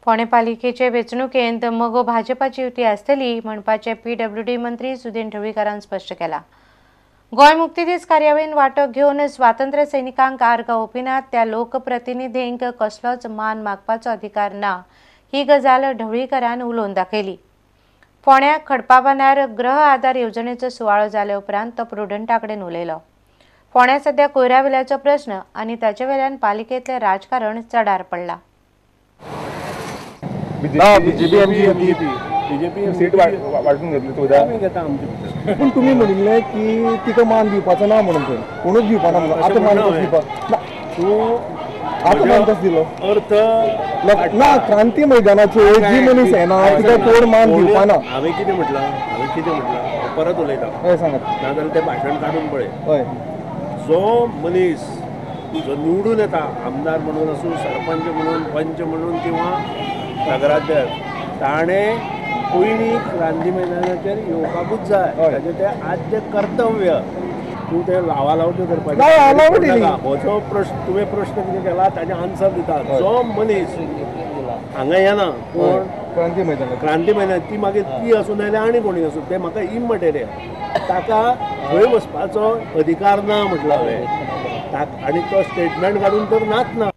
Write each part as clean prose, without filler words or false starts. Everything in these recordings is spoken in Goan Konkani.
फोंडें पालिकेचे वेंचणुकेंत मगो भाजपाची युती आसतली म्हणपाचें पीडब्ल्यूडी मंत्री सुदिन ढवळीकारान स्पश्ट केलां. गोंय मुक्ती दीस कार्यावळीन वांटो घेवन स्वातंत्र्य सैनिकांक आर्गां ओंपिनात त्या लोकप्रतिनिधींक कसलोच मान मागपाचो अधिकार ना ही गजाल ढवळीकारान उलोवन दाखयली. फोंड्या खडपाबांदार गृह आधार येवजणेचो सुवाळो जाले उपरांत तो प्रुडंटा कडेन उलयलो. फोंड्या सद्या कोयरा वेल्याचो प्रस्न आनी ताचे वेल्यान पालिकेंतलें राजकारण चडार पडलां. बीजेपी सीट वाटून घेतली तुझ्या पूण तुमी म्हणिल्लें की तिका मान दिवपाचो ना म्हणून थंय कोणूच दिवपाना म्हणून आतां मान कसो दिवपा तूं आतां मान कसो दिलो अर्थ ना. क्रांती मैदानाचेर जी मनीस येना तिका कोण मान दिवपाना. हांवें कितें म्हटलां परत उलयता. हय सांगात. नाजाल्यार तें भाशण काडून पळय. हय जो मनीस जो निवडून येता आमदार म्हणून आसूं सरपंच म्हणून पंच म्हणून किंवा नगराध्यक्ष ताणें पयलीं क्रांती मैदानाचेर येवपाकूच जाय. ताजें तें आद्य कर्तव्य. तूं तें लावा लावच्यो करपाचें. हो जो प्रश्न तुवें प्रश्न कितें केला ताजें आन्सर दिता. जो मनीस हांगा येना कोण क्रांती मैदान क्रांती मैदान ती मागीर ती आसूं नाजाल्यार आनी कोणी आसूं तें म्हाका इमटेरियल ताका थंय वचपाचो अधिकार ना म्हटलां हांवें. आनी तो स्टेटमेंट काडून तर नाच ना.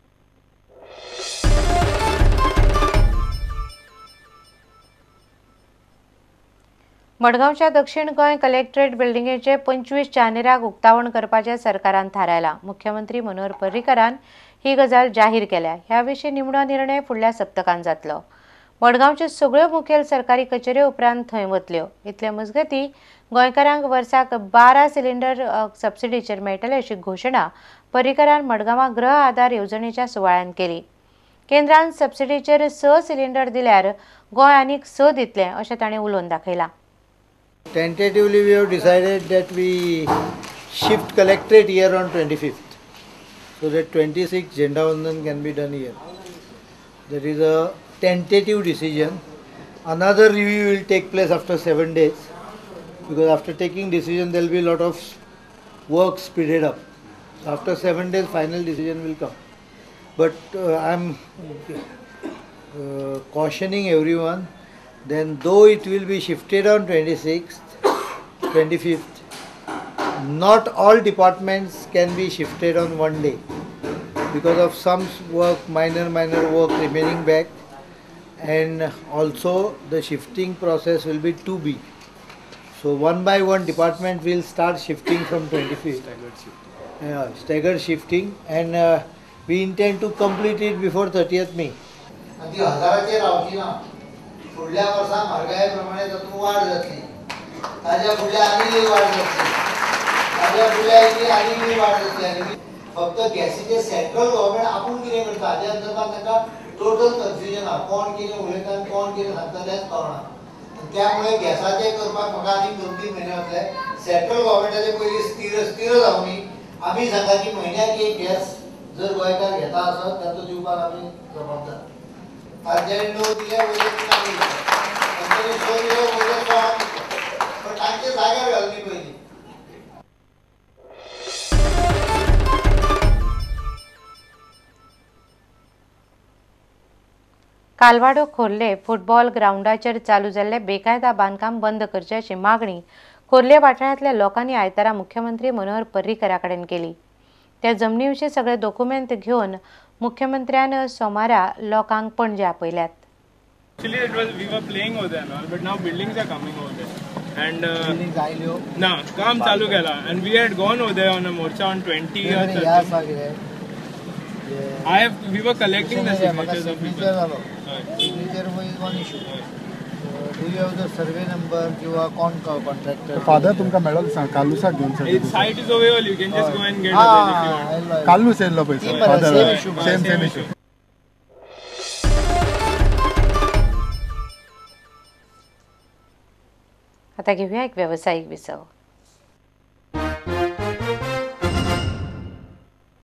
मडगांवच्या दक्षिण गोंय कलेक्टरेट बिल्डिंगेचे 25 जानेराक उक्तावण करपाचें सरकारान थारायलां. मुख्यमंत्री मनोहर पर्रीकारान ही गजाल जाहीर केल्या. ह्या विशीं निमणो निर्णय फुडल्या सप्तकान जातलो. मडगांवच्यो सगळ्यो मुखेल सरकारी कचेऱ्यो उपरांत थंय वतल्यो. इतले मजगतीं गोंयकारांक वर्साक 12 सिलिंडर सबसिडीचेर मेळटले अशी घोशणा पर्रीकारान मडगांवां गृह आधार येवजणेच्या सुवाळ्यान केली. केंद्रान सबसिडीचेर 6 सिलिंडर दिल्यार गोंय आनीक 6 दितलें अशें ताणें उलोवन दाखयलां. Tentatively, we have decided that we shift collectorate here on 25th, so that 26th Jhanda Vandan can be done here. That is a tentative decision. Another review will take place after 7 days, because after taking decision there will be a lot of work speeded up. So after 7 days, final decision will come. But I am cautioning everyone. Then though it will be shifted on 26th, 25th, not all departments can be shifted on one day because of some work, minor work remaining back, and also the shifting process will be too big. So one by one department will start shifting from 25th. Staggered shifting. Staggered shifting, and we intend to complete it before 30th May. आणि ती हजाराचेर रावची ना. फुडल्या वर्सा म्हारगाये प्रमाणे तातूंत वाड जातली. ताज्या फुडल्या आनीक वाड जातली. ताज्या फुडल्या आनीक वाड जातली. आनी फक्त गॅसीचे सेंट्रल गव्हर्मेंट आपूण कितें करता हाज्या संदर्भात तांकां टोटल कन्फ्युजन आहा. कोण कितें उलयता आनी कोण कितें सांगता तेंच कळना. त्यामुळे गॅसाचें करपाक म्हाका आनीक 2-3 म्हयने वतले. सेंट्रल गव्हर्मेंटाचे पयलीं स्थिर जावनी आमी सांगता की म्हयन्याक एक गॅस जर गोंयकार घेता आसत ताचो दिवपाक आमी जबाबदार. तांच्यांनी 9 दिले वयले 3 दिले, तांच्यांनी 6 दिले वयले 16 दिले, पण तांचे जाग्यार घालनी पयलीं. कालवाडो खोर्ले फुटबॉल ग्रावंडाचेर चालू जाल्ले बेकायदा बांदकाम बंद करचें अशी मागणी खोर्ले वाठारांतल्या लोकांनी आयतारा मुख्यमंत्री मनोहर पर्रीकरा कडेन केली. त्या जमनी विशीं सगळे दोकुमेंत घेवन मुख्यमंत्र्यान सोमारा लोकांक Panaji आपयल्यात. Actually, it was we were playing over there and all, but now buildings are coming over there. And buildings आयल्यो ना काम चालू केला and we had gone over there on a morcha on 20 or 30. We were collecting the signatures of people. Signature is one issue. Do you have the survey number किंवा कोण contractor? Father तुमकां मेळोन सांग कालूसाक घेवन sir. Site is over here, you can just go and get it if you want. Kalus येयल्लो पळय sir. Father same issue. आता घेऊया एक व्यावसायिक विसव.